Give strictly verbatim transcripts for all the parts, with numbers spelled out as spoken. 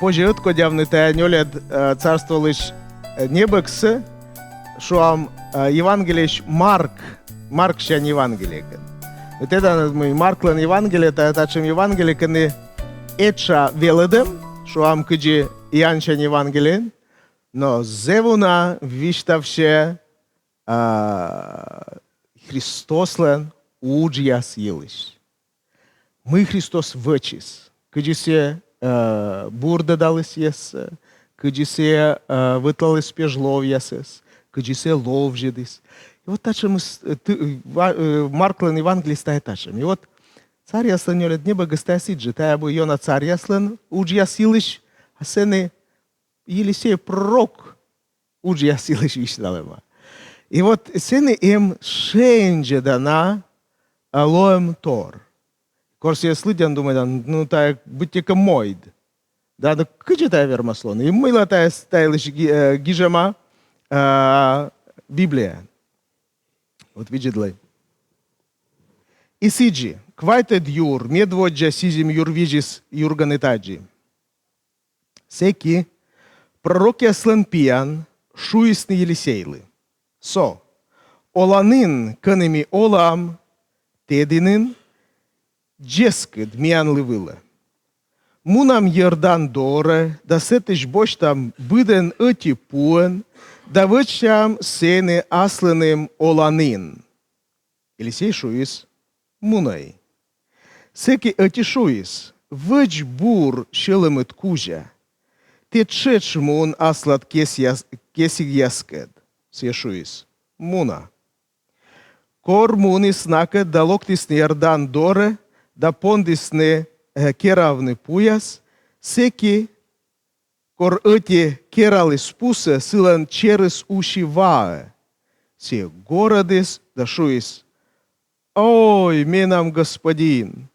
Позьӧ ӧткодявны тайӧ нёльӧд, э, царстволысь, э, небӧгсӧ, шуам, э, Евангелиеысь Марк, Марксянь Евангелиекӧд. Тӧданныд, мый Марклӧн Евангелие — тайӧ татшӧм Евангелие, кӧні этша велӧдӧм, шуам, кыдзи Иоаннсянь Евангелиеын, но зэв уна висьтавсьӧ, а, Христослӧн уджъяс йылысь. Мый Христос вӧчис, кыдзи сійӧ, э, бурдӧдаліс йӧзсӧ, кыдзи сійӧ, э, вӧтлаліс пеж ловъясӧс, кыдзи сійӧ ловзьӧдіс. И вот татшӧмыс, э, ты-, э, ва-, э, Марклӧн Евангелиеыс тайӧ татшӧм. И вот Царьяслӧн нёльӧд небӧгыс тайӧ сідзи, тайӧ абу ёна царьяслӧн уджъяс йылысь, а сэні Елисей пророк уджъяс йылысь висьталӧма. И вот сэні эм шензьӧдана, а, лоӧмтор. Кор сійӧс лыддян, думайтан, ну, тайӧ быттьӧкӧ мойд. Да, ну, кыдзи тайӧ вермас лоны? И мыйла тайӧ, тайӧ йылысь ги-, э, гижӧма, а, Библияын? Вот видзӧдлӧй. И сідзи, квайтӧд юр медводдза сизим юр визьыс юргӧны тадзи. Сэки пророкъяслӧн пиян шуисны Елисейлы: «Со, оланін, кӧні ми олам, тӧдінын, дзескыд миянлы вылӧ. Мунам Йордан дорӧ да сэтысь босьтам быдӧн ӧти пуӧн да вӧчам сэні аслыным оланін». Елисей шуис: «Мунӧй». Сэки ӧти шуис: «Вӧч бур сьӧлӧмыд кузя. Тэ тшӧтш мун аслад кесъяс-, кесигъяскӧд». Сійӧ шуис: «Муна». Кор муніс накӧд да локтісны Йордан дорӧ да пондісны, э, керавны пуяс, сэки кор ӧти кераліс пусӧ, сылӧн черыс уси ваӧ. Сійӧ горӧдіс да шуис: «Ой, менам Господин!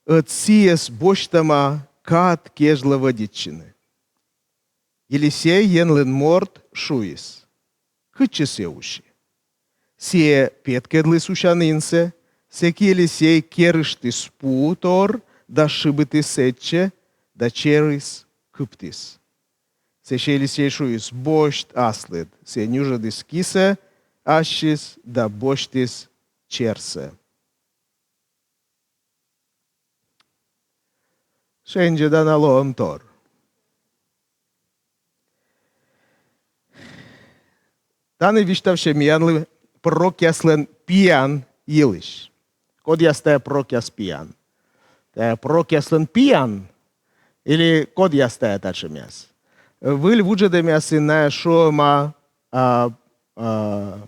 Ӧд сійӧс босьтӧма кад кежлӧ вӧдитчыны». Елисей, Енлӧн морт, шуис: «Кытчӧ сійӧ уси?» Сійӧ петкӧдліс усянінсӧ, сэки Елисей керыштіс пу тор да шыбитіс сэтчӧ, да черыс кыптіс. Сэсся Елисей шуис: «Босьт аслыд». Сійӧ нюжӧдіс кисӧ ассьыс да босьтіс черсӧ. Шензьӧдана лоӧмтор. Тані висьтавсьӧ миянлы пророкъяслӧн пиян йылысь. Кодъяс тайӧ пророкъяс пиян? Тайӧ пророкъяслӧн пиян или кодъяс тайӧ татшӧмъяс? Выль вуджӧдӧмъясын найӧс шуӧма, а, а,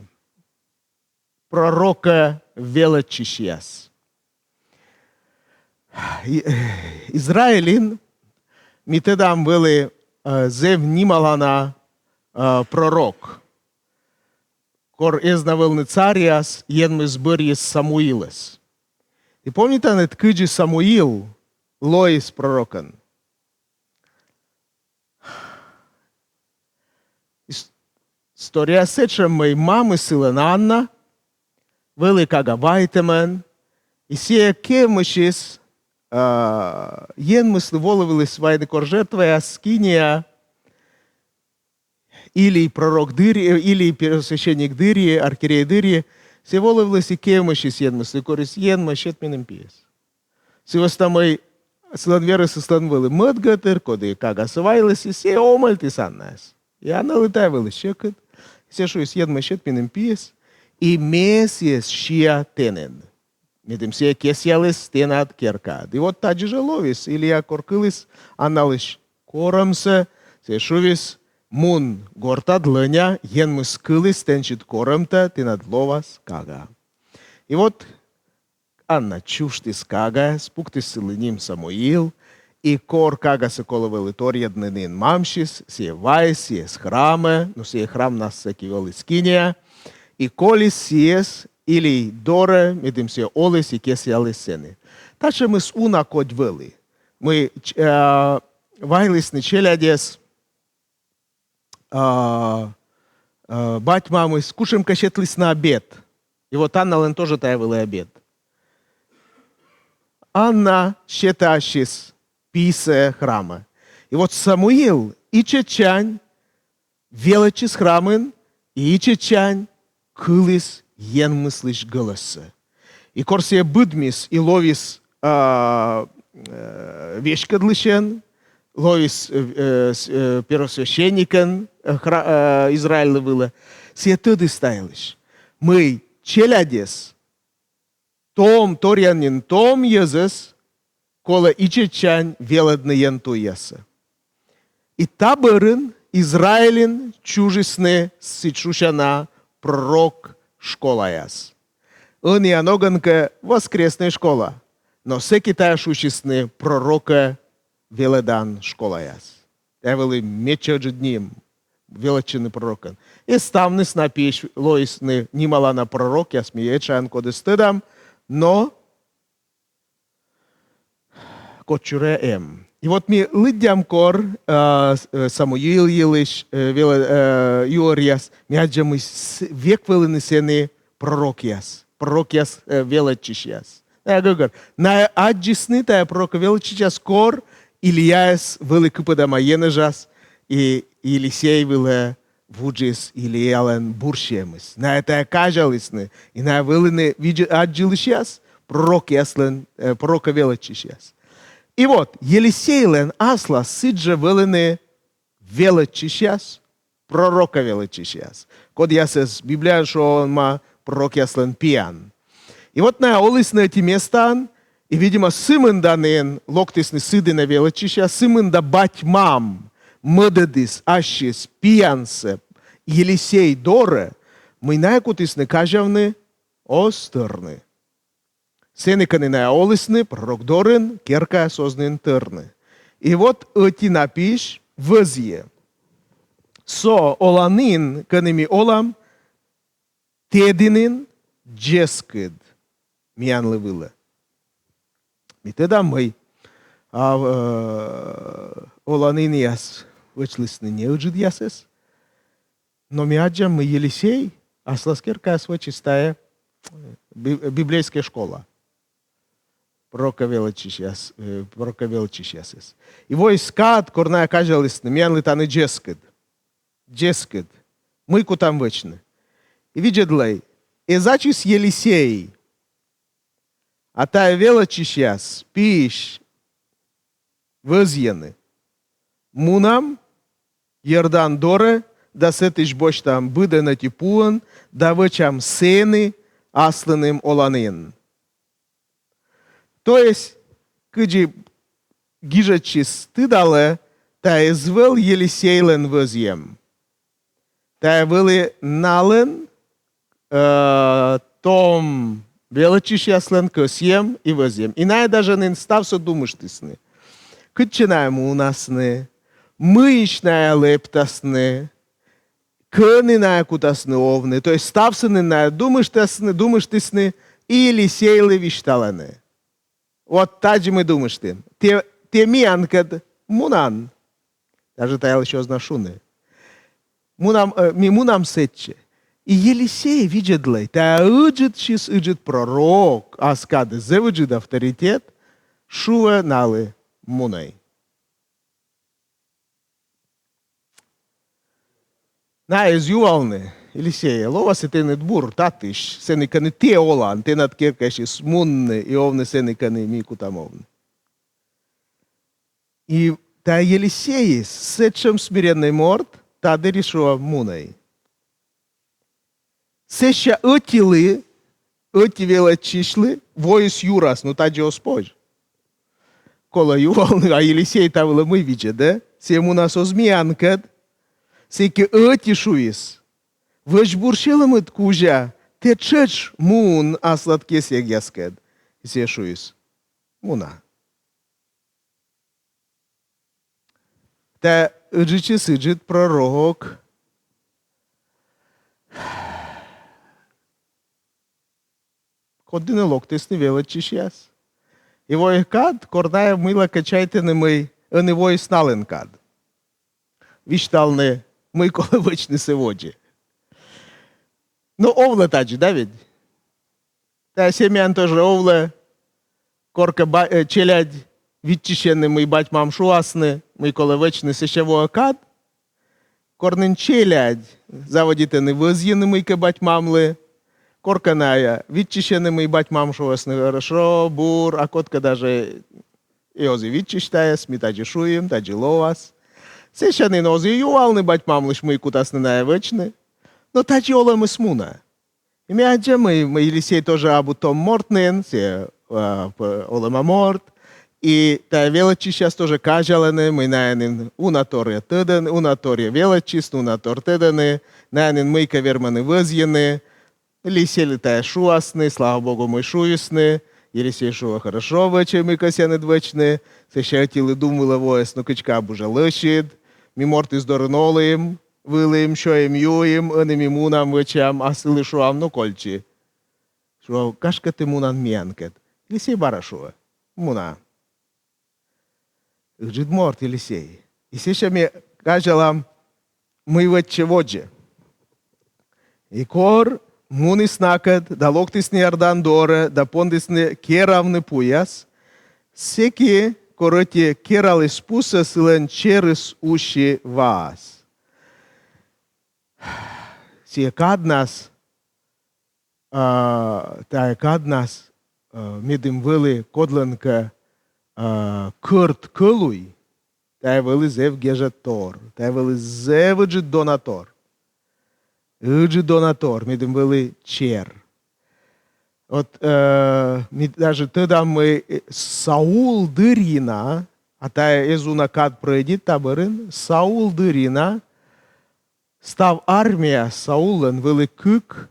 пророкӧ велӧдчысьяс. И-, Израильын, ми тӧдам, вӧлі, э, зэв нималана, э, пророк, кор эз на вӧвны царьяс, Енмыс бӧрйис Самуилӧс. Ті помнитанныд, кыдзи Самуил лоис пророкӧн? Ис-, история сэтшӧм, мый мамыс сылӧн Анна вӧлі кага вайтӧмӧн, и сійӧ кевмысис, а, Енмыслы волывліс вайны, кор жертваяс скинияӧ, Илий пророк дырйи, Илий первосвященник дырйи, архиерей дырйи, сійӧ волывліс и кевмысис Енмыслы, корис: «Енмӧ, сет меным пиыс». Сы вӧсна мый сылӧн верӧсыслӧн вӧлі мӧд гӧтыр, коді кагасӧ вайліс, и сійӧ омӧльтіс Аннаяс. И Анналы тайӧ вӧлі сьӧкыд. Сійӧ шуис: «Енмӧ, сет меным пиыс, и ме сійӧс сиа тэныд, медым сійӧ кесъяліс тэнад керкаад». И вот тадзи жӧ лоис. Илия кор кыліс Анналысь корӧмсӧ, сійӧ шуис: «Мун гортад, лӧня, Енмыс кыліс тэнсьыд корӧмтӧ, тэнад лоас кага». И вот Анна чужтіс кагаӧс, пуктіс сылы ним Самуил, и кор кагасӧ колӧ вӧлі торйӧдны нин мамсьыс, сійӧ вайис сійӧс храмӧ, ну, сійӧ храмнас сэки вӧлі скиния, и коліс сійӧс Илий дорӧ, медым сійӧ оліс и кесъяліс сэні. Татшӧмыс уна кодь вӧлі. Мый ч-, а, вайлісны челядьӧс, а, а, бать-мамыс, кутшӧмкӧ сетлісны обед. И вот Анналӧн тоже тайӧ вӧлі обед. Анна сетӧ ассьыс писӧ храмӧ. И вот Самуил ичӧтсянь велӧдчис храмын, и ичӧтсянь кыліс Енмыслысь гӧлӧссӧ. И кор сійӧ быдмис и ловис а, э, веськӧдлысьӧн, ловис э, э, с- э, первосвященникӧн э, хра- э, Израильлы вылӧ, сійӧ тӧдіс та йылысь, мый челядьӧс, том, торъя нин том йӧзӧс колӧ ичӧтсянь велӧдны Ен туйясӧ. И та бӧрын Израильын чужисны сідз шусяна пророк школаяс. Ӧнія ногӧн кӧ воскресная школа, но сэки тайӧ шусисны пророкӧ велӧдан школаяс. Тайӧ вӧлі медся ыджыд ним велӧдчыны пророкӧн. И ставныс на пиысь лоисны нималана пророкъяс, ми этшаӧн кодӧс тӧдам, но кодсюрӧ эм. И вот ми лыддям кор э, с- э, Самуил йылысь э, велӧ- э, юӧръяс, ми аддзам, мый с- век вӧліны сэні пророкъяс, пророкъяс э, велӧдчысьяс. Найӧ гӧгӧр, найӧ аддзисны, тайӧ пророкӧ велӧдчысьяс, кор Ильяӧс вӧлі кыпӧдӧма енэжас, и Елисей вылӧ вуджис Ильялӧн бурсиӧмыс. Найӧ тайӧ казялісны, и найӧ вӧліны видз- аддзылысьяс, пророкъяслӧн, э, пророкӧ велӧдчысьяс. И вот Елисейлӧн аслас сідзжӧ вӧліны велӧдчысьяс, пророкӧ велӧдчысьяс, кодъясӧс Библияын шуӧма пророкъяслӧн пиян. И вот найӧ олісны ӧти местаын, и, видимо, сы мында нин локтісны сы дінӧ велӧдчысьяс, сы мында бать-мам мӧдӧдіс ассьыс пиянсӧ Елисей дорӧ, мый найӧ кутісны казявны оз тӧрны. Сэні, кӧні найӧ олісны, пророк дорын, керкаыс оз нин тӧрны. И вот ӧти на пиысь вӧзйӧ: со оланін, кӧні ми олам, тӧді нин дзескыд миянлы вылӧ. Ми тӧдам, мый а, э, оланінъяс вӧчлісны неыджыдъясӧс. Но ми аддзам, мый Елисей аслас керкаас вӧчис тайӧ би- библейская школа пророкӧ велӧдчысьяс, э, пророкӧ велӧдчысьясӧс. И воис кад, кор найӧ казялісны: миянлы тані дзескыд. Дзескыд. Мый кутам вӧчны? И видзӧдлӧй, эз ачыс Елисей, а тайӧ велӧдчысьяс пиысь вӧзйӧны: мунам Йордан дорӧ да сэтысь босьтам быдӧн ӧти пуӧн да вӧчам сэні аслыным оланін. То есть, кыдзи гижӧдсьыс тыдалӧ, тайӧ эз вӧв Елисейлӧн вӧзйӧм. Тайӧ вӧлі налӧн э, том велӧдчысьяслӧн кӧсйӧм и вӧзйӧм. И найӧ даже нин ставсӧ думыштісны. Кытчӧ найӧ мунасны, мыйысь найӧ лэптасны, кӧні найӧ кутасны овны. То есть ставсӧ нин найӧ думыштасны, думыштісны и Елисейлы висьталӧны. Вот тадзи ми думыштім. Тэ, тэ миянкӧд мунан? Даже тайӧ йылысь оз на шуны. Мунам, э, ми мунам сэтчӧ. И Елисей, видзӧдлӧй, тайӧ ыджыдысь ыджыд пророк, ас кадыс зэв ыджыд авторитет, шуӧ налы: мунӧй. Найӧ эз юалны: Елисей, лоас-ӧ тэныд бур татысь, сэні, кӧні тэ олан, тэнад керкасьыс мунны и овны сэні, кӧні ми кутам овны? И тайӧ Елисейыс, сэтшӧм смиреннӧй морт, та дырйи шуӧ: мунӧй. Сэсся ӧтилы, ӧти велӧдчысьлы воис юрас, но тадзи оз позь. Колӧ юалны, а Елисей та вылӧ мый видзӧдӧ? Сійӧ мунас оз миянкӧд. Сэки ӧти шуис: вӧч бур сьӧлӧмыд кузя, тэ тшӧтш мун аслад кесэгъяскӧд. И сійӧ шуис: муна. Тайӧ ыджыдысь ыджыд пророк, код дінӧ локтісны велӧдчысьяс. И воис кад, кор найӧ мыйлакӧ чайтӧны, мый ӧні воис налӧн кад висьталны, мый колӧ вӧчнысӧ водзӧ. Но овлӧ тадзи, да ведь? Тайӧ семьяын тоже овлӧ, коркӧ ба- э, челядь виччысьӧны, мый бать-мам шуасны, мый колӧ вӧчны. Сэсся воӧ кад, кор нин челядь заводитӧны вӧзйыны мыйкӧ бать-мамлы. Коркӧ найӧ виччысьӧны, мый бать-мам шуасны: хорошо, бур, а кодкӧ даже и оз и виччысь тайӧс, ми тадзи шуим, тадзи лоас. Сэсся нин оз и юалны бать-мамлысь, мый кутасны найӧ вӧчны. Но тадзи олӧмыс мунӧ. И ми аддзам, мый, мый Елисей тоже абу том морт нин, сійӧ, а, п-, олӧма морт. И тайӧ велӧдчысьяс тоже казялӧны, мый найӧ нин уна торйӧ тӧдӧны, уна торйӧ велӧдчисны, уна тор тӧдӧны, найӧ нин мыйкӧ вермӧны вӧзйыны. Елисейлы тайӧ шуасны, слава Богу, мый шуисны. Елисей шуӧ: хорошо, вӧчӧй, мый кӧсъянныд вӧчны. Сэсся ӧтилы дум вылӧ воис: но кыдзкӧ абу жӧ лӧсьыд. Ми мортыс дорын олім, вылім, сёйим-юим, ӧні ми мунам, вӧчам, а сылы шуам: но кольччы. Шуӧ: гашкӧ, тэ мунан миянкӧд. Елисей бара шуӧ: муна. Ыджыд морт Елисей. И сэсся ми казялам, мый вӧчсьӧ водзӧ. И кор муніс накӧд, да локтісны Иордан дорӧ, да пондісны керавны пуяс, сэки, кор ӧти кераліс пусӧ, сылӧн черыс уси ваас. Сійӧ каднас, а, тайӧ каднас, а, медым вӧлі кодлӧнкӧ, а, кӧрт кӧлуй, тайӧ вӧлі зэв гежӧд тор, тайӧ вӧлі зэв ыджыд дона тор. Ыджыд дона тор, медым вӧлі чер. Вот, э, ми даже тӧдам, мый, э, Саул дырйи на, а тайӧ эз уна кад прӧйдит та бӧрын, Саул дырйи на став армия Сауллӧн вӧлі кык,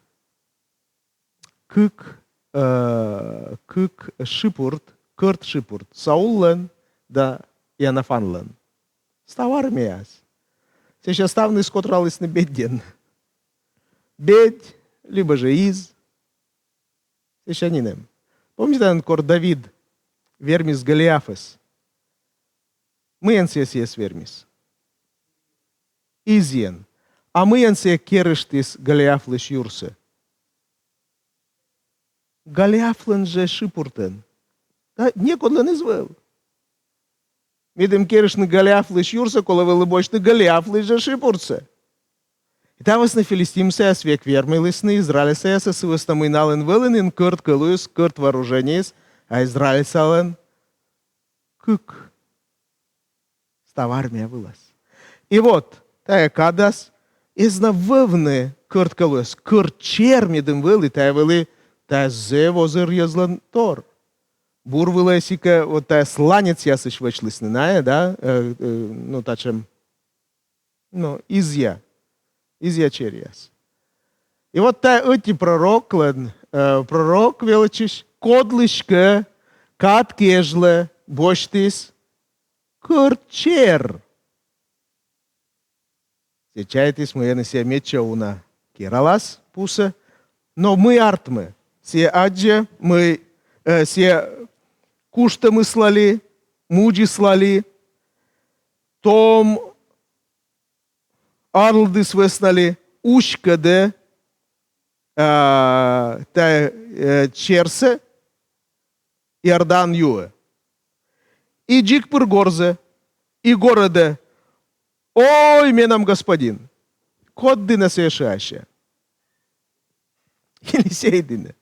кык, э, кык шыпурт, кӧрт шыпурт: Сауллӧн да Иоанафанлӧн. Став армияыс. Сэсся ставныс котралісны беддьӧн. Бедь, либӧ жӧ из. Сэсся нинӧм. Помнитанныд, кор Давид вермис Голиафӧс? Мыйӧн сійӧ сійӧс вермис? Изйӧн. А мыйӧн сійӧ керыштіс Голиафлысь юрсӧ? Голиафлӧн жӧ шыпуртӧн. Да некодлӧн эз вӧв. Медым керыштны Голиафлысь юрсӧ, колӧ вӧлі босьтны Голиафлысь жӧ шыпуртсӧ. И та вӧсна филистимлысьяс век вермилісны израильлысьясӧс сы вӧсна, мый налӧн вӧлі нин кӧрт кӧлуйыс, кӧрт вооружениеыс, а израильлысьлӧн кык став армия вылас. И вот, тайӧ кадас эз на вӧвны кӧрт кӧлуйӧс, кӧрт чер медым вӧлі, тайӧ вӧлі, тайӧ зэв озыр йӧзлӧн тор. Бур вылӧ эськӧ вот тайӧ сланецъясысь вӧчлісны найӧ, да, э, э, ну, татшӧм, ну, изъя, изъя черъяс. И вот тайӧ ӧти пророклӧн, э, пророк велӧдчысь, кодлыськӧ кад кежлӧ босьтіс кӧрт чер. Сійӧ чайтіс, мый ӧні сійӧ медся уна кералас пусӧ. Но мый артмӧ? Сійӧ аддзӧ, мый, э, сійӧ куштӧмыслалі, мудзыслалі, том арлыдыс вӧсналі уськӧдӧ, а, тайӧ, э, черсӧ, Иордан юӧ. И дзик пыр горзӧ, и горӧдӧ: «Ой, менам господин!» Код дінӧ сійӧ шыасьӧ? Елисей дінӧ.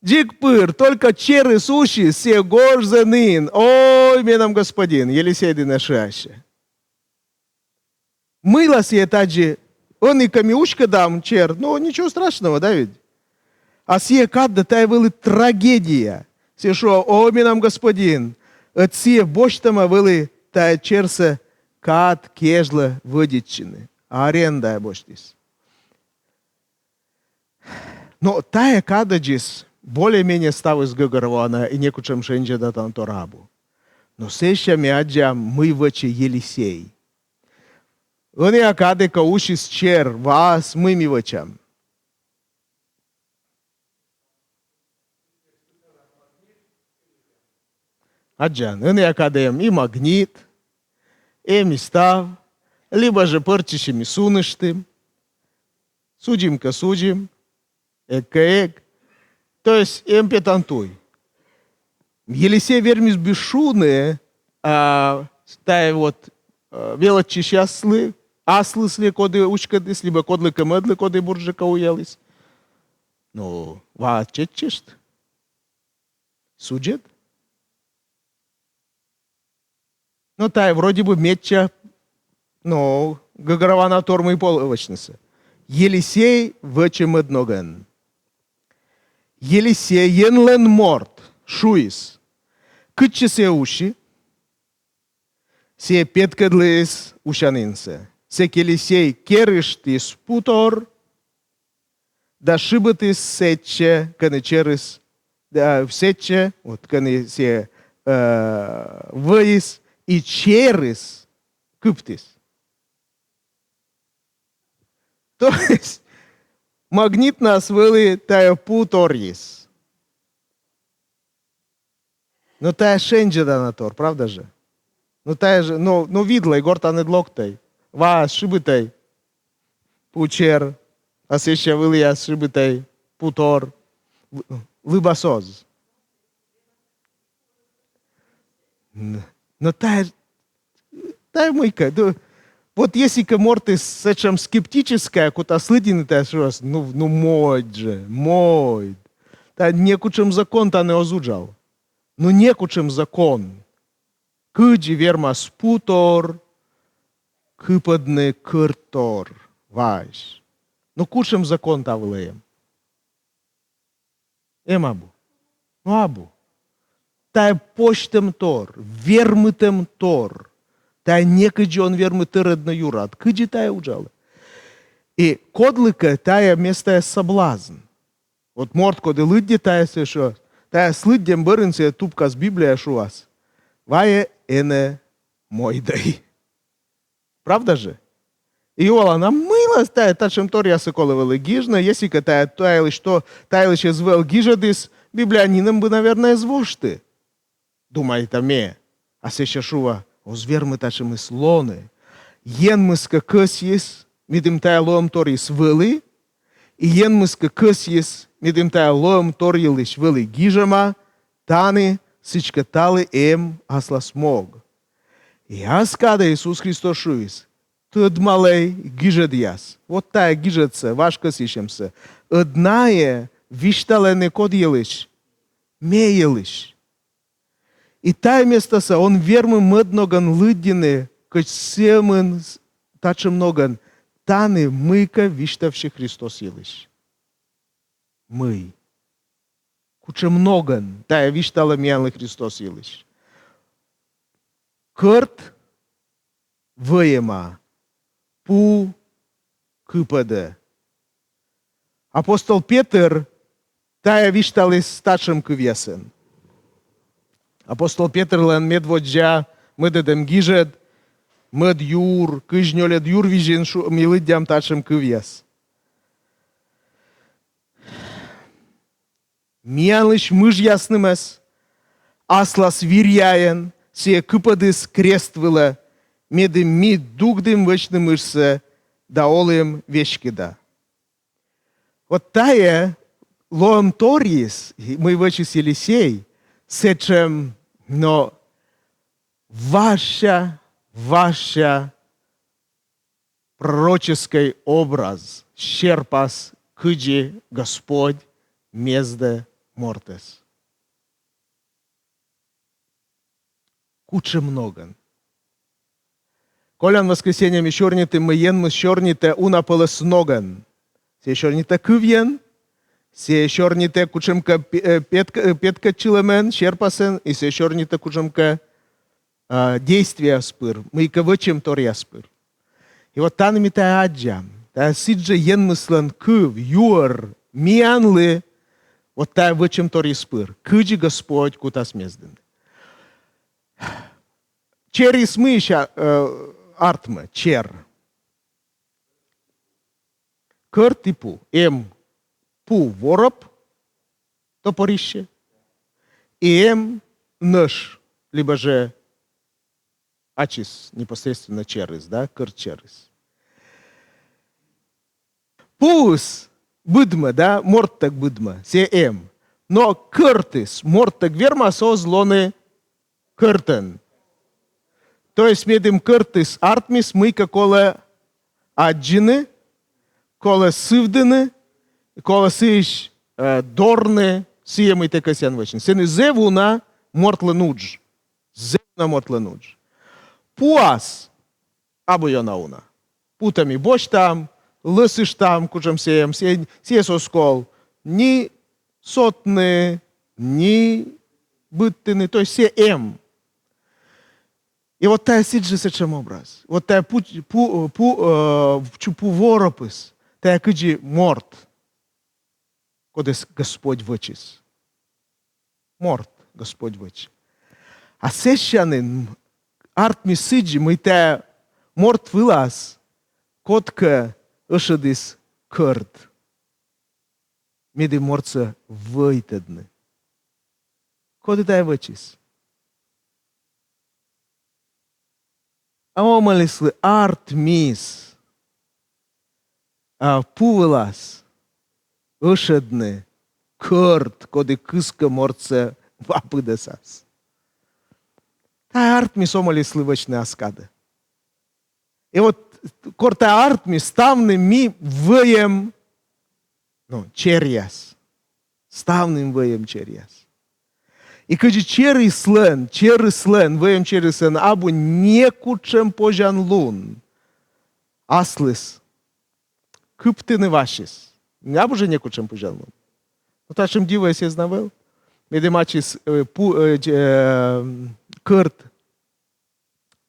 Дзик пыр, только черыс усис, сійӧ горзӧ нин: «Ой, менам господин!» Елисей дінӧ шыасьӧ. Мыйла сійӧ тадзи? Ӧні кӧ ми уськӧдам чер, ну, ничего страшного, да ведь? А сійӧ кад да, тайӧ вӧлі трагедия. Сійӧ шуӧ: «О, менам господин!» Ӧд сійӧ босьтӧма вӧлі тайӧ черсӧ кад кежлӧ вӧдитчыны. Арендаа босьтіс. Но тайӧ кадӧдзыс более-менее ставыс гӧгӧрвоана, и некутшӧм шензьӧдатан тор абу. Но сэсся ми аддзам, мый вӧчӧ Елисей. Ӧнія кадӧ, кӧ усис чер, ваас, мый ми вӧчам? Аддзан, ӧнія кадӧ эм и Магнит, эм и став, либӧ жӧ пӧрччысим и суныштім. Судзим кӧ, судзим, эг кӧ, эг. То есть эм петан туй. Елисей вермис бы шуны, а, тайӧ вот, э, велӧдчысьяслы, аслыслы, коді уськӧдіс, либӧ кодлыкӧ мӧдлы, коді бурджыка уяліс. Но ва чеччышт. Судзӧд? Но тайӧ вроде бы медся, но гӧгӧрвоана тор, мый полӧ вӧчнысӧ. Елисей вӧчӧ мӧд ногӧн. Елисей, Енлӧн морт, шуис: кытчӧ сійӧ уси? Сійӧ петкӧдліс усянінсӧ. Сэк Елисей керыштіс пу тор да шыбитіс сэтчӧ, кӧні черыс, да, сэтчӧ, вот, кӧні сійӧ, э, вӧйис, и черыс кыптіс. То есть магнитнас вӧлі тайӧ пу торйыс. Но тайӧ шензьӧдана тор, правда жӧ? Но тайӧ жӧ, но, но видлӧй, гортаныд локтӧй, ваас шыбитӧй пу чер, а сэсся выліас шыбитӧй пу тор. Лы-, лыбас оз. Н-, но тайӧ, тайӧ мыйкӧ, да, вот если кӧ мортыс сэтшӧм скептическӧй, кутас лыддьыны тайӧ, шуас: ну, ну мойд жӧ, мойд. Тайӧ некутшӧм закон тані оз уджав. Ну некутшӧм закон. Кыдзи вермас пу тор кыпӧдны кӧрт тор ваысь? Ну кутшӧм закон та вылӧ эм? Эм абу? Ну абу. Тайӧ позьтӧм тор, вермытӧм тор. Тайӧ некыдзи он вермы тӧрӧдны юрад. Кыдзи тайӧ уджалӧ? И кодлыкӧ тайӧ местайӧ соблазн. Вот морт, коді лыддьӧ тайӧс, шуӧ, тайӧс лыддьӧм бӧрын сійӧ тупкас Библияӧ, шуас: вайӧ энӧ мойдӧй. Правда жӧ? И юалан: а мыйла тайӧ татшӧм торъяссӧ колӧ вӧлі гижны, если кӧ тайӧ, та йылысь, то, та йылысь эз вӧв гижӧдыс, Библия нинӧм бы, наверно, эз вошты, думайта ме. А сэсся шуа: оз вермы татшӧмыс лоны. Енмыс кӧ кӧсйис, медым тайӧ лоӧмторйыс вӧлі, и Енмыс кӧ кӧсйис, медым тайӧ лоӧмтор йылысь вӧлі гижӧма, тані сідзкӧ талы эм аслас мог. И ас кадӧ Иисус Христос шуис: тӧдмалӧй гижӧдъяс. Вот тайӧ гижӧдсӧ, важ кӧсйысьӧмсӧ. Ӧд найӧ висьталӧны код йылысь? Ме йылысь. И тайӧ местасӧ он вермы мӧд ногӧн лыддьыны кӧть сӧмын с-, татшӧм ногӧн, тані мыйкӧ висьтавсьӧ Христос йылысь. Мый? Кутшӧм ногӧн тайӧ висьталӧ миянлы Христос йылысь? Кӧрт вӧйӧма, пу кыпӧдӧ. Апостол Петыр тайӧ висьталіс татшӧм кывъясӧн. Апостол Петырлӧн медводдза мӧдӧдӧм гижӧд, мӧд юр, кызь нёльӧд юр визьын шу-, ми лыддям татшӧм кывъяс. Миянлысь мыжъяснымӧс аслас виръяӧн сійӧ кыпӧдіс крест вылӧ, медым ми дугдім вӧчны мыжсӧ да олім веськыда. Вот тайӧ лоӧмторйыс, мый вӧчис Елисей, сэтшӧм, но важся, важся пророческӧй образ, серпас, кыдзи Господь мездӧ мортӧс. Кутшӧм ногӧн. Колян воскресеньӧ ми сёрнитім, мый Енмыс сёрнитӧ уна пӧлӧс ногӧн. Сійӧ сёрнитӧ кывйӧн, сійӧ сёрнитӧ кутшӧмкӧ пе-, э, петкӧ-, э, петкӧдчылӧмӧн, серпасӧн, и сійӧ сёрнитӧ кутшӧмкӧ, а, действияс пыр, мыйкӧ вӧчӧмторъяс пыр. И вот тані ми тайӧ аддзам, тайӧ сідзжӧ Енмыслӧн кыв, юӧр миянлы, вот тайӧ вӧчӧмторйыс пыр, кыдзи Господь кутас мездыны. Черыс мыйысь, э, артмӧ, чер? Кӧрт и пу. Эм пу — вороп, топорище, и эм нӧш, либӧ жӧ ачыс, непосредственно черыс, да, кӧрт черыс. Пуыс быдмӧ, да, морттӧг быдмӧ, сійӧ эм. Но кӧртыс, мортлӧн вермас оз лоны кӧртӧн. То есть медым кӧртыс артмис, мыйкӧ колӧ аддзыны, колӧ сывдыны, колӧ сыысь э, дорны сійӧ, мый тэ кӧсъян вӧчны. Сэні зэв уна мортлӧн удж. Зэв уна мортлӧн удж. Пуас абу ёна уна. Путӧм и босьтам, лӧсыштам, кутшӧм сійӧ эм, сійӧс оз кол ни сотны, ни быдтыны, то есть сійӧ эм. И вот тайӧ сідз жӧ сэтшӧм образ. Вот тайӧ пу, пу, пу, э, чу-, пу воропыс. Тайӧ кыдзи морт, кодӧс Господь вӧчис. Морт Господь вӧчи. А сэсянь артмис сідзи, мый тайӧ морт вылас кодкӧ ӧшӧдіс кӧрт, медым мортсӧ вӧйтӧдны. Коді тайӧ вӧчис? А Омӧльыслы артмис, а, пу вылас ӧшӧдны кӧрт, коді кыскӧ мортсӧ ва пыдӧсас. Тайӧ артмис Омӧльыслы вӧчны ас кадӧ. И вот кор тайӧ артмис, ставным ми вӧйӧм, ну, черъяс. Ставным вӧйӧм черъяс. И кыдзи черыслӧн, черыслӧн, вӧйӧм черыслӧн абу некутшӧм позянлун аслыс кыптыны васьыс. Абу жӧ некутшӧм позянлун. Но татшӧм дивӧыс эз на вӧв. Медым ачыс, э, пу, э, дз-, э, кӧрт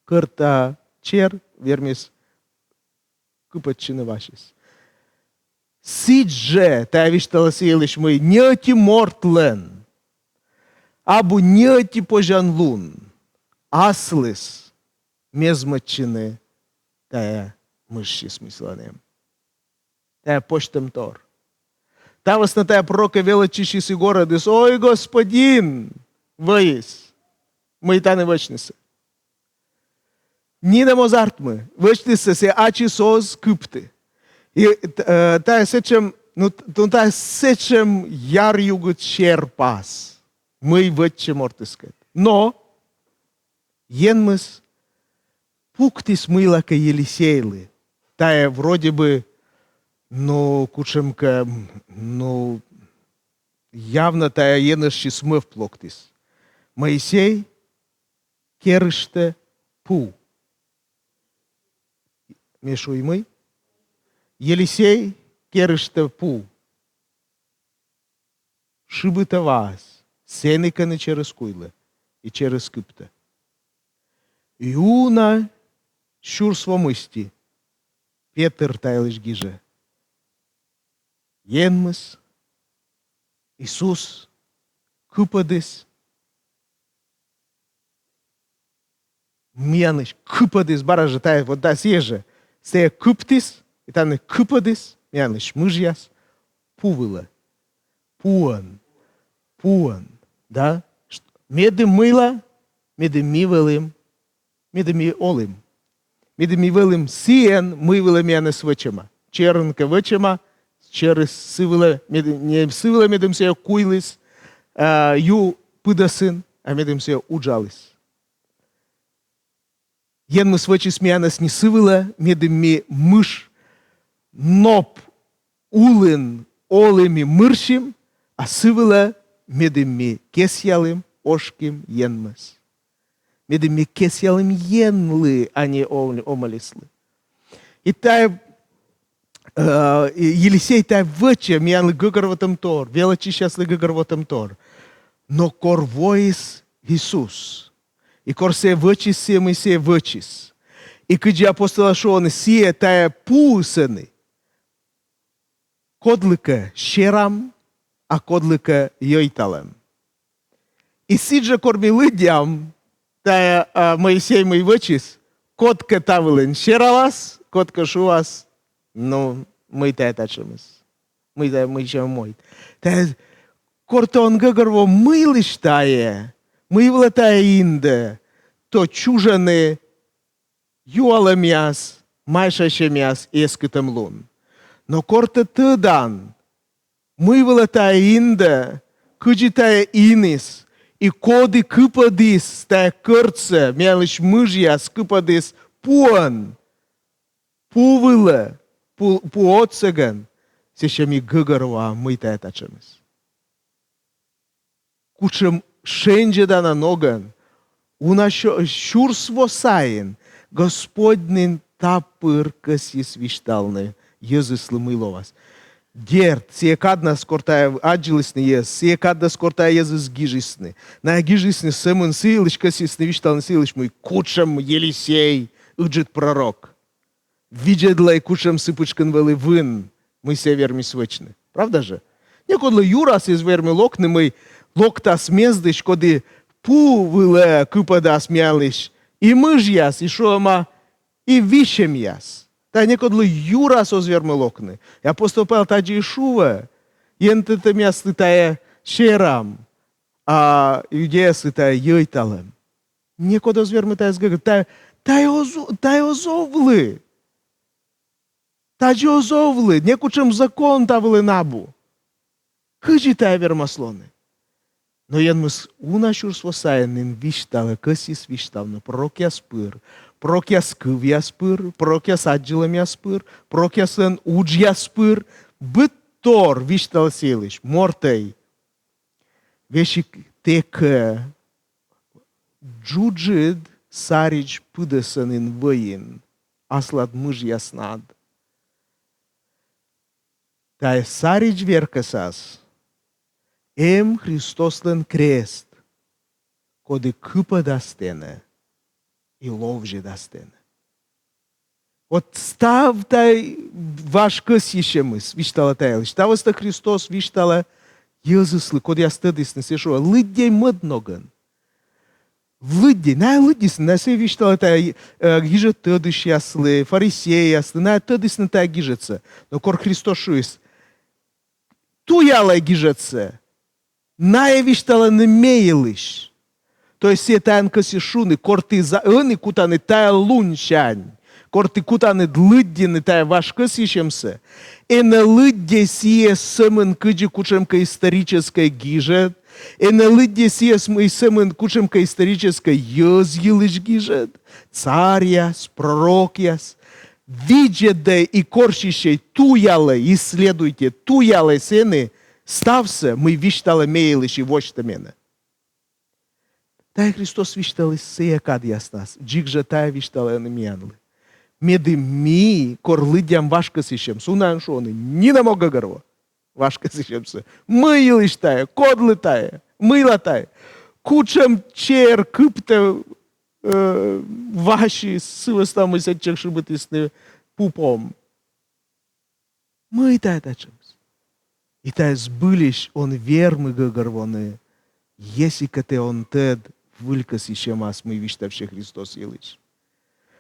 кӧрта чер вермис кыпӧдчыны васьыс. Сідз жӧ тайӧ висьталӧ сы йылысь, мый ни ӧти мортлӧн абу ни ӧти позянлун аслыс мезмӧдчыны тайӧ мыжсьыс, мый сылӧн эм. Тайӧ позьтӧмтор. Та вӧсна тайӧ пророкӧ велӧдчысьыс и горӧдіс: «Ой, Господин, вӧйыс, мый тані вӧчнысӧ». Нинӧм оз артмы, вӧчнысӧ сійӧ ачыс оз кыпты. И, э, тайӧ сэтшӧм, ну, т-, ну, тайӧ сэтшӧм яръюгыд серпас, мый вӧчсьӧ мортыскӧд. Но Енмыс пуктіс мыйлакӧ Елисейлы. Тайӧ вроде бы, ну, кутшӧмкӧ, ну, явно тайӧ енэжсьыс мӧвп локтіс. Моисей керыштӧ пу. Ме шуи, мый? Елисей керыштӧ пу. Шыбитӧ ваас, сэні, кӧні черыс куйлӧ, и черыс кыптӧ. И уна сюрс во мысти Петыр та йылысь гижӧ: Енмыс, Иисус, кыпӧдіс миянлысь, кыпӧдіс, бара жӧ тайӧ, вот да, сійӧ жӧ. Сійӧ кыптіс, и тані кыпӧдіс миянлысь мыжъяс пу вылӧ. Пуӧн. Пуӧн. Да? Ш-, медым мыйла, медым ми вӧлім, медым ми олім. Медым ми вӧлім сійӧн, мый вылӧ миянӧс вӧчӧма. Черын кӧ вӧчӧма, черыс сы вылӧ, медым, не сы вылӧ, медым сійӧ куйліс, а, ю пыдӧсын, а медым сійӧ уджаліс. Енмыс вӧчис миянӧс не сы вылӧ, медым ми мыш ноп улын олім и мырсим, а сы вылӧ, медым ми кесъялім, ошким Енмӧс. Медым ми кесъялім Енлы, а не ом-, омӧльыслы. И тайӧ э, Елисей тайӧ вӧчӧ миянлы гӧгӧрвотӧмтор, велӧдчысьяслы гӧгӧрвотӧмтор. Но кор воис Иисус, и кор сійӧ вӧчис сійӧ, мый сійӧ вӧчис, и кыдзи апостолъяс шуӧны, сійӧ тайӧ пуыс ӧні кодлыкӧ серам, а кодлыкӧ йӧйталӧм. И сідзжӧ кор ми лыддям, тайӧ, а, Моисей мый вӧчис, кодкӧ та вылын сералас, кодкӧ шуас, ну, мый тайӧ татшӧмыс. Мый тайӧ, мый сэтшӧм мойд. Тайӧ кор тэ он гӧгӧрво, мыйлысь тайӧ, мый вылӧ тайӧ индӧ, то чужӧны юалӧмъяс, майшасьӧмъяс, эскытӧмлун. Но кор тэ тӧдан, мый вылӧ тайӧ индӧ, кыдзи тайӧ иныс, и коді кыпӧдіс тайӧ кӧртсӧ, миянлысь мыжъяс кыпӧдіс пуӧн, пу вылӧ, пу, пу отсӧгӧн, сэсся ми гӧгӧрвоам, мый тайӧ татшӧмыс. Кутшӧм шензьӧдана ногӧн, уна сё-, сюрс во сайын Господь нин та пыр кӧсйис висьталны йӧзыслы, мый лоас. Дерт, сійӧ каднас, кор тайӧ аддзылісны йӧз, сійӧ каднас, кор тайӧ йӧзыс гижисны. Найӧ гижисны сӧмын сы йылысь, кӧсйисны висьталны сы йылысь, мый кутшӧм Елисей ыджыд пророк. Видзӧдлӧй, кутшӧм сы пытшкын вӧлі вын, мый сійӧ вермис вӧчны. Правда жӧ? Некодлы юрас эз вермы локны, мый локтас мездысь, коді пу вылӧ кыпӧдас миянлысь и мыжъяс, и шуӧма, и висьӧмъяс. Тайӧ некодлы юрас оз вермы локны. И апостол Павел тадзи и шуӧ: енсӧ тӧдмӧмъяслы тайӧ серам, а иудейяслы тайӧ йӧйталӧм. Некод оз вермы тайӧс гӧгӧр-, тайӧ, тайӧ оз, тайӧ оз овлы. Тадзи оз овлы, некутшӧм закон та вылын абу. Кыдзи тайӧ вермас лоны? Но Енмыс уна сюрс во сайын нин висьталӧ, кӧсйис висьтавны пророкъяс пыр, пророкъяс кывъяс пыр, пророкъяс аддзылӧмъяс пыр, пророкъяслӧн уджъяс пыр, быдтор висьталӧ сы йылысь, мортӧй. Весиг тэ кӧ джуджыд саридз пыдӧсӧ нин вӧйин аслад мыжъяснад, тайӧ саридз веркӧсас эм Христослӧн крест, коді кыпӧдас тэнӧ и ловзьӧдас тэнӧ. Вот став тайӧ важ кӧсйысьӧмыс висьталӧ та йылысь. Та вӧсна Христос висьталӧ йӧзыслы, кодъяс тӧдісны, сійӧ шуӧ: лыддьӧй мӧд ногӧн. Лыддьӧй, найӧ лыддисны, найӧ сійӧс висьталӧ тайӧ, э, гижӧд тӧдысьяслы, фарисейяслы, найӧ тӧдісны тайӧ гижӧдсӧ. Но кор Христос шуис: туялӧй гижӧдсӧ, найӧ висьталӧны ме йылысь. То есть сійӧ таӧн кӧсйис шуны, кор ті за-, ӧні кутанныд тайӧ лунсянь, кор ті кутанныд лыддьыны тайӧ важ кӧсйысьӧмсӧ, энӧ лыддьӧй сійӧс сӧмын кыдзи кутшӧмкӧ историческӧй гижӧд, энӧ лыддьӧй сійӧс мый сӧмын кутшӧмкӧ историческӧй йӧз йылысь гижӧд, царьяс, пророкъяс. Видзӧдӧй и корсьысьӧй, туялӧй, исследуйтӧй, туялӧй сэні ставсӧ, мый висьталӧ ме йылысь и восьтӧ менӧ. Тайӧ Христос висьталіс сійӧ кадъяснас, дзик жӧ тайӧ висьталӧ ӧні миянлы. Медым ми, кор лыддям важ кӧсйысьӧмсӧ, унаӧн шуӧны, нинӧм ог гӧгӧрво важ кӧсйысьӧмсӧ. Мый йылысь тайӧ, кодлы тайӧ, мыйла тайӧ. Кутшӧм чер кыптӧ, э, васис сы вӧсна, мый сэтчӧ шыбитісны пу пом. Мый тайӧ татшӧмыс? И тайӧ збыльысь он вермы гӧгӧрвоны, если кӧ тэ он тӧд выль кӧсйысьӧмас, мый висьтавсьӧ Христос йылысь.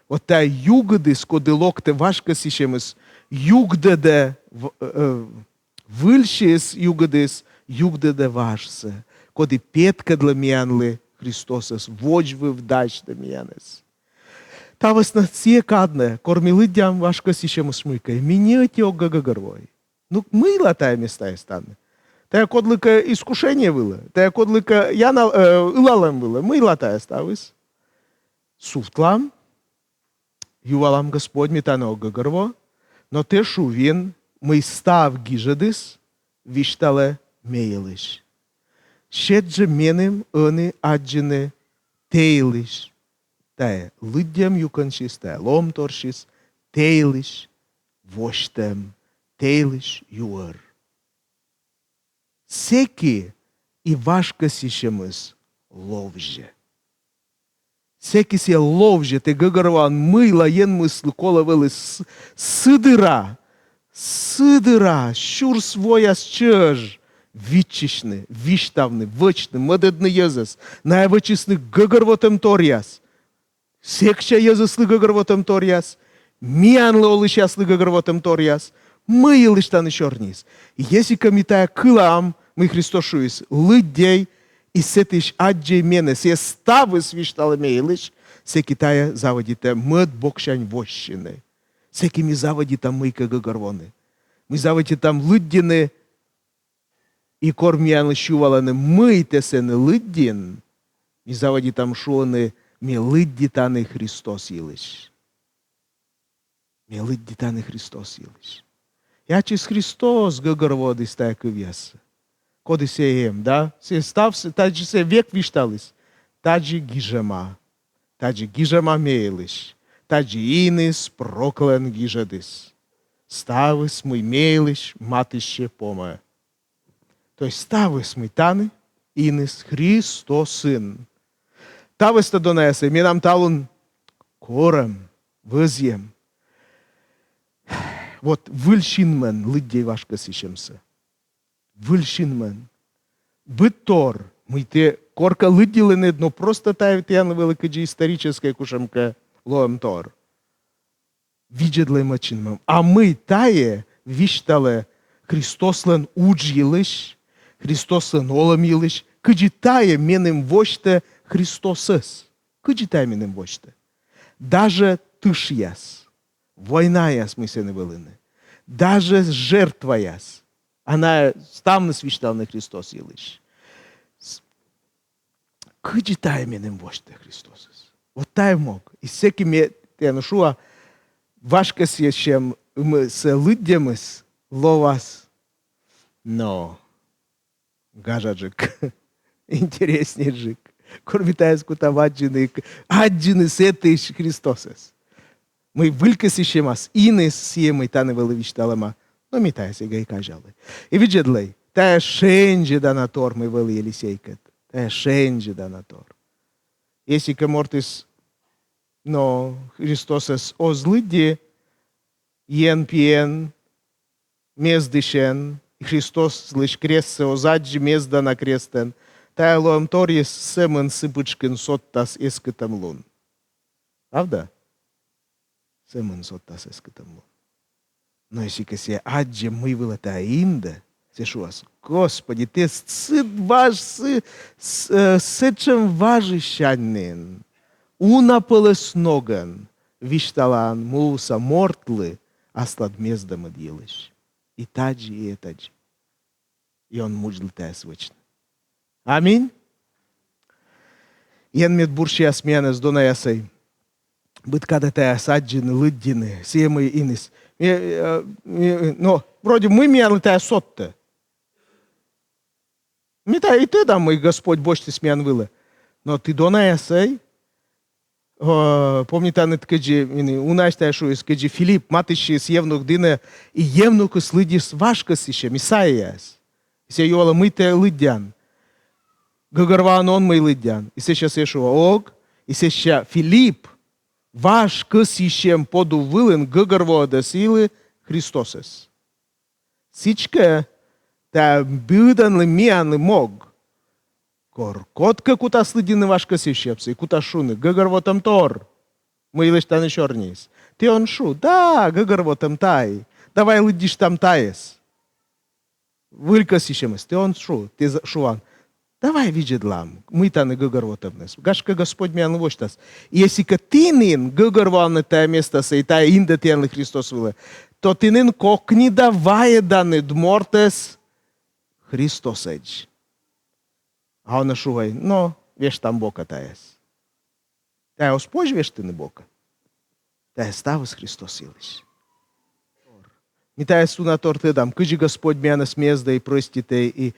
Вот тайӧ югыдыс, коді локтӧ важ кӧсйысьӧмыс, югдӧдӧ в-, э, выльысь югыдыс, югдӧдӧ важсӧ, коді петкӧдлӧ миянлы Христосӧс, водзвыв дасьтӧ миянӧс. Та вӧсна сійӧ каднӧ, кор ми лыддям важ кӧсйысьӧмыс мыйкӧ, ми ньӧти ог гӧгӧрвоӧй. Ну, мыйла тайӧ местаыс тані? Тайӧ кодлыкӧ искушение вылӧ, тайӧ кодлыкӧ янал-, э, ылалӧм вылӧ, мыйла тайӧ ставыс? Сувтлам, юалам: Господь, ми тані ог гӧгӧрво, но тэ шувин, мый став гижӧдыс висьталӧ ме йылысь. Сет жӧ меным ӧні аддзыны тэ йылысь тайӧ лыддьӧм юкӧнсьыс, тайӧ лоӧмторсьыс, тэ йылысь восьтӧм, тэ йылысь юӧр. Сэки и важ кӧсйысьӧмыс ловзьӧ. Сэки сійӧ ловзьӧ, тэ гӧгӧрвоан, мыйла Енмыслы колӧ вӧлі с-, сы дыра, сы дыра сюрс вояс чӧж виччысьны, висьтавны, вӧчны, мӧдӧдны йӧзӧс. Найӧ вӧчисны гӧгӧрвотӧмторъяс. Сэкся йӧзыслы гӧгӧрвотӧмторъяс, миянлы, олысьяслы гӧгӧрвотӧмторъяс. Мый йылысь тані сёрниыс? Если кӧ ми тайӧ кылам, мый Христос шуис: лыддьӧй и сэтысь аддзӧй менӧ, сійӧ ставыс висьталӧ ме йылысь, сэки тайӧ заводитӧ мӧд боксянь воссьыны. Сэки ми заводитам мыйкӧ гӧгӧрвоны. Ми заводитам лыддьыны И кор миянлы сювалӧны, мый тэ сэні лыддин, ми заводитам шуны: ме лыдди тані Христос йылысь. Ме лыдди тані Христос йылысь. И ачыс Христос гӧгӧрвоӧдіс тайӧ кывъяссӧ. Коді сійӧ эм, да? Сійӧ ставсӧ, тадзи сійӧ век висьталіс. Тадзи гижӧма. Тадзи гижӧма ме йылысь. Тадзи иныс пророкӧн гижӧдіс. Ставыс, мый ме йылысь матыстчӧ, помӧ. То есть ставыс, мый тані, иныс Христосын. Та вӧсна, донаясӧй, менам талун корӧм, вӧзйӧм. Вот выль синмӧн лыддьӧй важ кӧсйысьӧмсӧ. Выль синмӧн. Быдтор, мый тэ коркӧ лыддилін ӧд, но просто тайӧ тіянлы вӧлі кыдзи историческӧй кутшӧмкӧ лоӧмтор. Видзӧдлӧй мӧд синмӧн. А мый тайӧ висьталӧ Христослӧн удж йылысь, Христослӧн олӧм йылысь, кыдзи тайӧ меным восьтӧ Христосӧс. Кыдзи тайӧ меным восьтӧ. Даже тышъяс, войнаяс, мый сэні вӧліны, даже жертваяс, а найӧ ставныс висьталӧны Христос йылысь. Кыдзи тайӧ меным восьтӧ Христосыс. Вот тайӧ мог. И сэки ме тіянлы шуа, важ кӧсйысьӧмсӧ лыддьӧмыс лоас, но гажаджык, интереснейджык. Кор ми тайӧс кутам аддзыны, аддзыны сэтысь Христосӧс. Мый выль кӧсйысьӧмас иныс сійӧ, мый тані вӧлі висьталӧма. Но ми тайӧс эг и казялӧй. И видзӧдлӧй, тайӧ шензьӧдана тор, мый вӧлі Елисейкӧд. Тайӧ шензьӧдана тор. Если кӧ мортыс, но, Христосӧс оз лыдди Ен пиӧн, мездысьӧн, Христослысь крестсӧ оз аддзы мездана крестӧн, тайӧ лоӧмторйыс сӧмын сы пытшкын содтас эскытӧмлун. Правда? Сӧмын содтас эскытӧмлун. Но если кӧ сійӧ аддзӧ, мый вылӧ тайӧ индӧ, сійӧ шуас: Господи, тэ сы важ, сы, с-, э, сэтшӧм важысянь нин, уна пӧлӧс ногӧн висьталан муса мортлы аслад мездӧмыд йылысь. И тадзи, и этадзи. И он мудзлы тайӧс вӧчны. Аминь. Ен мед бурсяс миянӧс, донаясӧй. Быд кадӧ тайӧс аддзыны, лыддьыны, сійӧ мый иныс. Э, э, э, но, вроде мый миянлы тайӧ содтӧ. Ми тайӧ и тӧдам, мый Господь босьтіс миян вылӧ. Но ті, донаясӧй, о, помнитанныд, кыдзи, м, унаысь тайӧ шуис, кыдзи Филипп матыстчис евнух дінӧ, и евнухыс лыддис важ кӧсйысьӧм, Исаияӧс. И сійӧ юалӧ, мый тэ лыддян. Гӧгӧрвоан он, мый лыддян. И сэсся сійӧ шуӧ, ог. И сэсся Филипп важ кӧсйысьӧм подув вылын гӧгӧрвоӧдӧ сійӧлы Христосӧс. Сідзкӧ, тайӧ быдӧнлы миянлы мог. Кор кодкӧ кутас лыддьыны важ кӧсйысьӧмсӧ, и кутас шуны: гӧгӧрвотӧм тор, мый йылысь тані сёрниыс. Тэ он шу: да, гӧгӧрвотӧм тай, давай лыддьыштам тайӧс. Выль кӧсйысьӧмыс. Тэ он шу, тэ з-, шуан: давай видзӧдлам, мый тані гӧгӧрвотӧмныс. Гашкӧ, Господь миянлы восьтас. И если кӧ ті нин гӧгӧрвоанныд тайӧ местасӧ, и тайӧ индӧ тіянлы Христос вылӧ, то ті нин кокни да вайӧданныд мортӧс Христосӧдз. А он шуӧ: но, вештам бокӧ тайӧс. Тайӧ оз позь вештыны бокӧ. Тайӧ ставыс Христос йылысь. Ми тайӧс уна тор тӧдам, кыдзи Господь миянӧс мездӧ и прӧститӧ, и,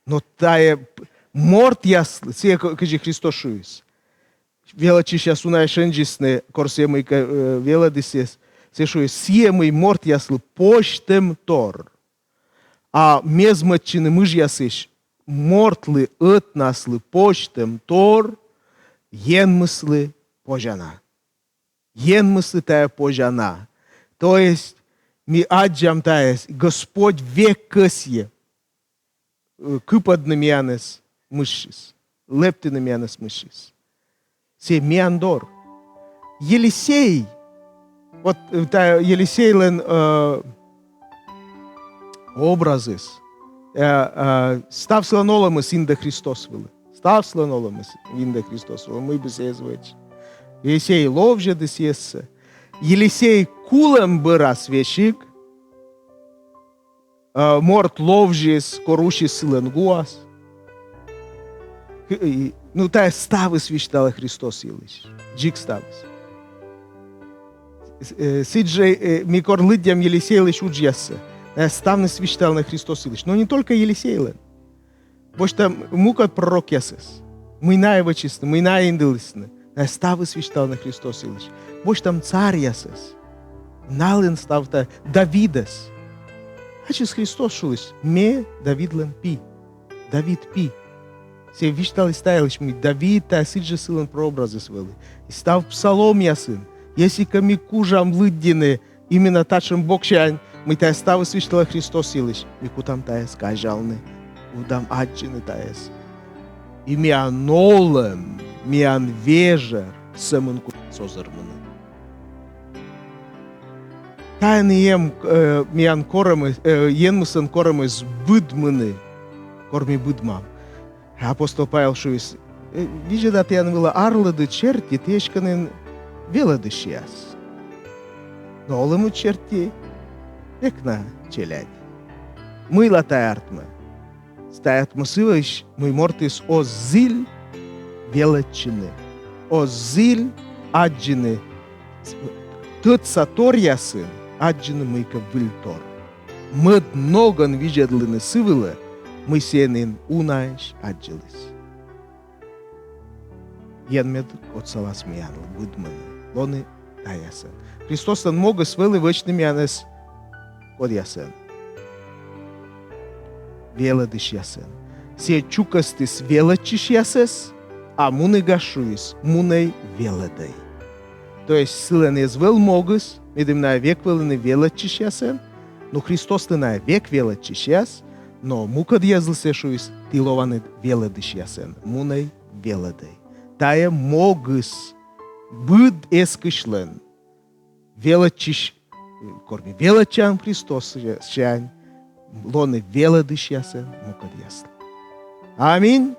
но тайӧ п-, мортъяслы, сійӧ кы-, кыдзи Христос шуис. Велӧдчысьяс унаысь шензисны, кор сійӧ мыйкӧ, э, велӧдіс, сійӧ шуис: сійӧ мый мортъяслы позьтӧм тор. А мезмӧдчыны мыжъясысь мортлы, ӧтнаслы позьтӧм тор Енмыслы позяна. Енмыслы тайӧ позяна. То есть ми аддзам тайӧс, Господь век кӧсйӧ, э, кыпӧдны миянӧс мыссьыс, лэптыны миянӧс мыссьыс. Сійӧ миян дор. Елисей, вот, э, тайӧ Елисейлӧн, э, образыс, э, э, став сылӧн олӧмыс индӧ Христос вылӧ. Став сылӧн олӧмыс индӧ Христос вылӧ, мый бы сійӧ эз вӧч. Елисей ловзьӧдіс сійӧс. Елисей кулӧм бӧрас весиг э, морт ловзис, кор усис сылӧн гуас. Х-, и, ну, тайӧ ставыс висьталӧ Христос йылысь. Дзик ставыс. С-, э, сідз жӧ, э, ми кор лыддям Елисейлысь уджъяссӧ, найӧ ставныс висьталӧны Христос йылысь. Но не только Елисейлӧн. Босьтам мукӧд пророкъясӧс. Мый найӧ вӧчисны, мый найӧ индылісны. Найӧ ставыс висьталӧны Христос йылысь. Босьтам царьясӧс. Налӧн став тайӧ, Давидӧс. Ачыс Христос шуис: «Ме Давидлӧн пи». Давид пи. Сійӧ висьталіс та йылысь, мый Давид — тайӧ сідз жӧ сылӧн прообразыс вӧлі. И став псаломъясын, если кӧ ми кужам лыддьыны именно татшӧм боксянь, мый тайӧ ставыс висьталӧ Христос йылысь, ми кутам тайӧс казялны, кутам аддзыны тайӧс. И миян олӧм, миян вежӧр сӧмын кутас озырмыны. Тайӧн эм, э, миян корӧмыс, э, Енмыслӧн корӧмыс быдмыны, кор ми быдмам. Апостол Павел шуис: «Э, видзӧда тіян вылӧ арлыдыд серти, ті эськӧ нин велӧдысьяс. Но олӧмыд серти век на челядь». Мыйла тайӧ артмӧ? Тайӧ артмӧ сы вылысь, мый мортыс оз зіль велӧдчыны, оз зіль аддзыны, тӧдса торъясын аддзыны мыйкӧ выльтор. Мӧд ногӧн видзӧдлыны сы вылӧ, мый сійӧ нин унаысь аддзыліс. Енмед отсалас миянлы быдмыны, лоны тайӧясӧн. Христослӧн могыс вӧлі вӧчны миянӧс кодъясӧн? Велӧдысьясӧн. Сійӧ чукӧстіс велӧдчысьясӧс, а мунігас шуис: «Мунӧй велӧдӧй». То есть сылӧн эз вӧв могыс, медым найӧ век вӧліны велӧдчысьясӧн, но Христослы найӧ век велӧдчысьяс, но мукӧд йӧзлы сійӧ шуис: «Ті лоанныд велӧдысьясӧн, мунӧй велӧдӧй». Тайӧ могыс быд эскысьлӧн. Велӧдчысь, кор ми велӧдчам Христос сянь, лоны велӧдысьясӧн мукӧдъяслы. Аминь.